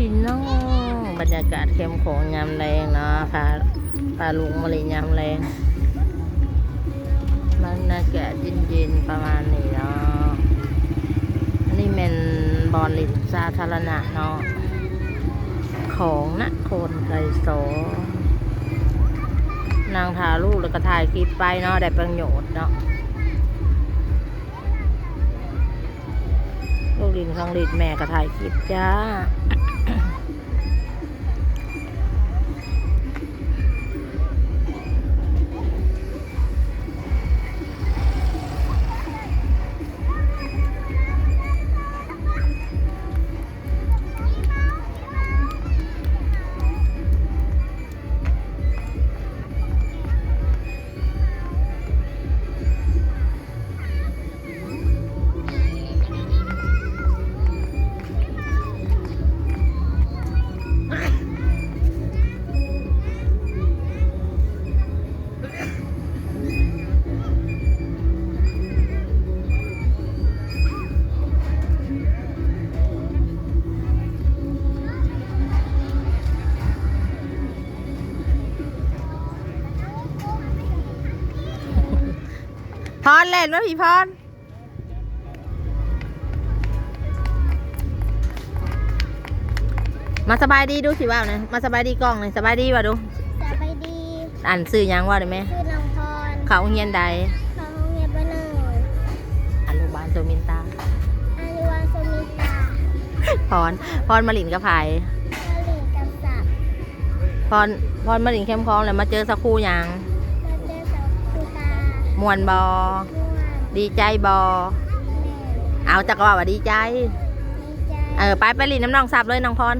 ພີ່ນ້ອງ ບັນຍາກາດແຄມຂອງຍາມແລງເນາະ ພາ ພາລູກມາຫຼິ້ນຍາມແລງ ບັນຍາກາດເຢັນໆ ປະມານນີ້ເນາະ. ອັນນີ້ແມ່ນບ່ອນຫຼິ້ນສາທາລະນະເນາະ ຂອງນະຄອນໄກສອນ. ນັ່ງຖ້າລູກແລ້ວກໍຖ່າຍຄລິບໄປເນາະ ໄດ້ປະໂຫຍດເນາະ. ລູກຫຼິ້ນຂອງຫຼິ້ນ ແມ່ກໍຖ່າຍຄລິບຈ້າ. ພອນ ແລ່ນມາພີ້ພອນ. ມາສະບາຍດີດູ ຊິເວົ້ານະ ມາສະບາຍດີກ້ອງນີ້ ສະບາຍດີວ່າດູ. ສະບາຍດີ. ອັນ ຊື່ຫຍັງເວົ້າໄດ້ແມ? ຊື່ນ້ອງພອນ. ເຂົ້າໂຮງຮຽນໃດ? ເຂົ້າໂຮງຮຽນບ້ານໜຶ່ງ. ອະນຸບານໂຊມິນຕາ. ອະນຸບານໂຊມິນຕາ. ພອນ ພອນມາຫຼິ້ນກັບໃຜ? ມາຫຼິ້ນກັບສັດ. ພອນ ພອນມາຫຼິ້ນແຄມຂອງແລ້ວມາເຈີສັກຄູ່ຫຍັງ? ມາເຈີສັກຄູ່ຕາ. ມ່ວນບໍ່? ມ່ວນ. ດີໃຈບໍ່? ແມ່ນ. ເອົາ ຈັກວ່າວ່າດີໃຈ. ດີໃຈ. ເອີ ໄປ ໄປຫຼິ້ນນຳນ້ອງສັບເລີຍນ້ອງພອນ.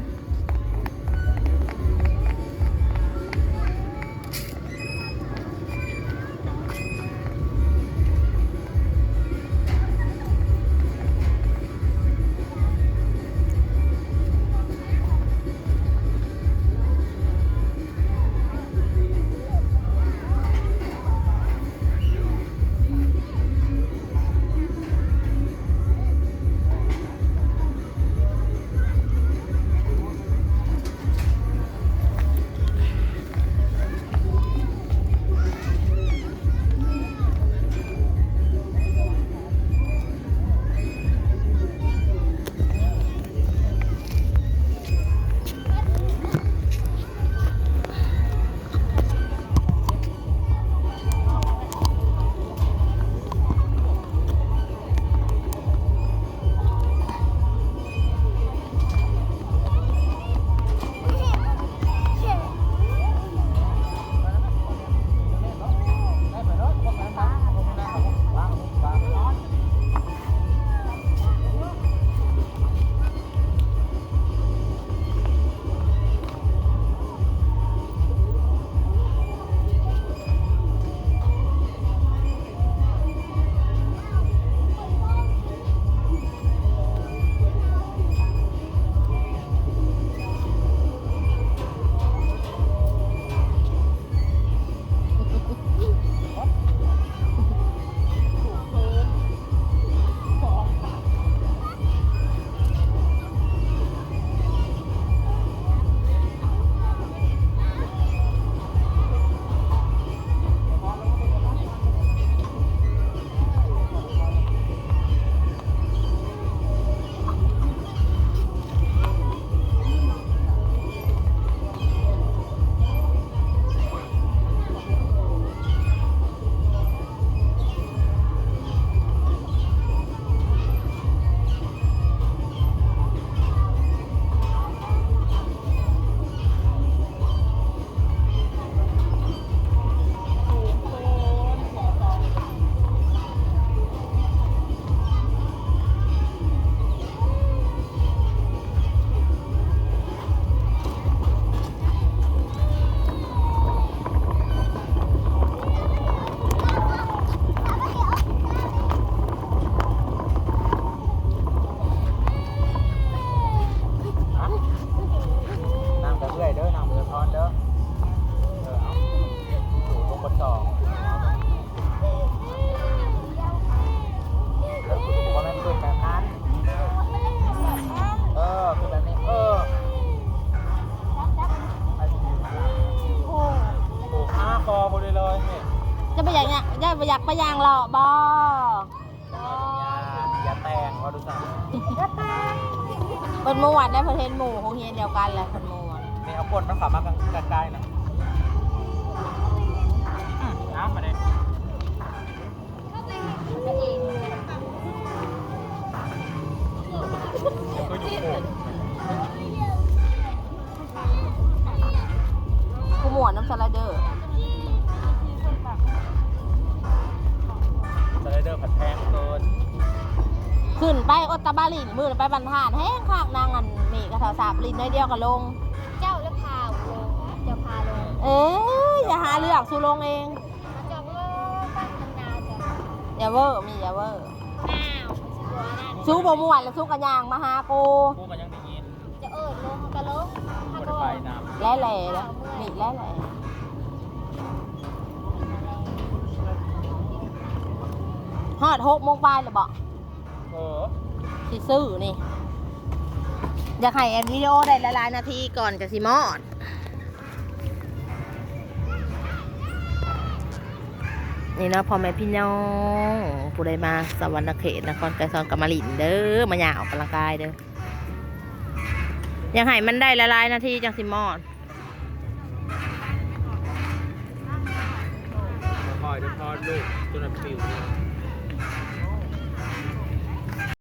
ບໍ່ຢາກໄປຍ່າງເລາະບໍ່? ຢ່າແຕ່ງວ່າດູຊັ້ນ ເພິ່ນມ່ວນໄດ໋ ເພິ່ນເຫັນໝູ່ໂຮງຮຽນດຽວກັນແຫຼະ ເພິ່ນມ່ວນ. ນີ້ເອົາກົ້ນມັນເຂົ້າມາໃກ້ໆນະ. ອືມ ນ້ຳມາເດ້. ຄືຢູ່ໂຄກ ຜູ້ມ່ວນນຳສະໄລເດີ ສະໄລເດີພັດແພງເກີນ. ຂຶ້ນໄປໂອດຕາບາລິນ ມື້ນັ້ນໄປບັນທານແຮງຄັກ ນາງອັນນີ້ກະເທົ່າສາບ ຫຼິ້ນໜ້ອຍດຽວກະລົງ. ເຈົ້າລະພາລົງ ເຈົ້າພາລົງ. ເອີ ຢ່າຫາເລື່ອງ ສູລົງເອງ. ເຈົ້າເອີ ຟັງນຳນາເຈົ້າ. ຢ່າເວີ ມີ ຢ່າເວີ. ອ້າວ ສູບໍ່ມ່ວນລະ ສູກະຍ່າງມາຫາກູ ກູກະຍັງໄດ້ຍິນ. ຈະເອີ້ນລົງກະລົງ ບໍ່ໄດ້ໄປນຳ ແຫຼະໆ ນີ້ແຫຼະໆ. ຮອດຫົກໂມງປາຍລະບໍ? ເອີ ຊິຊື້ນີ້ ຢາກໃຫ້ອັນວິດີໂອໄດ້ຫຼາຍໆນາທີກ່ອນຈະຊິມອດ. ນີ້ເນາະ ພໍ່ແມ່ພີ່ນ້ອງ ຜູ້ໃດມາສະຫວັນນະເຂດ ນະຄອນໄກສອນກະມາຫຼິ້ນເດີ ມາຍ່າງອອກກຳລັງກາຍເດີ. ຢາກໃຫ້ມັນໄດ້ຫຼາຍໆນາທີຈັ່ງຊິມອດ. ຄ່ອຍໆເດີ ລູກ ຈົນວ່າປິວ.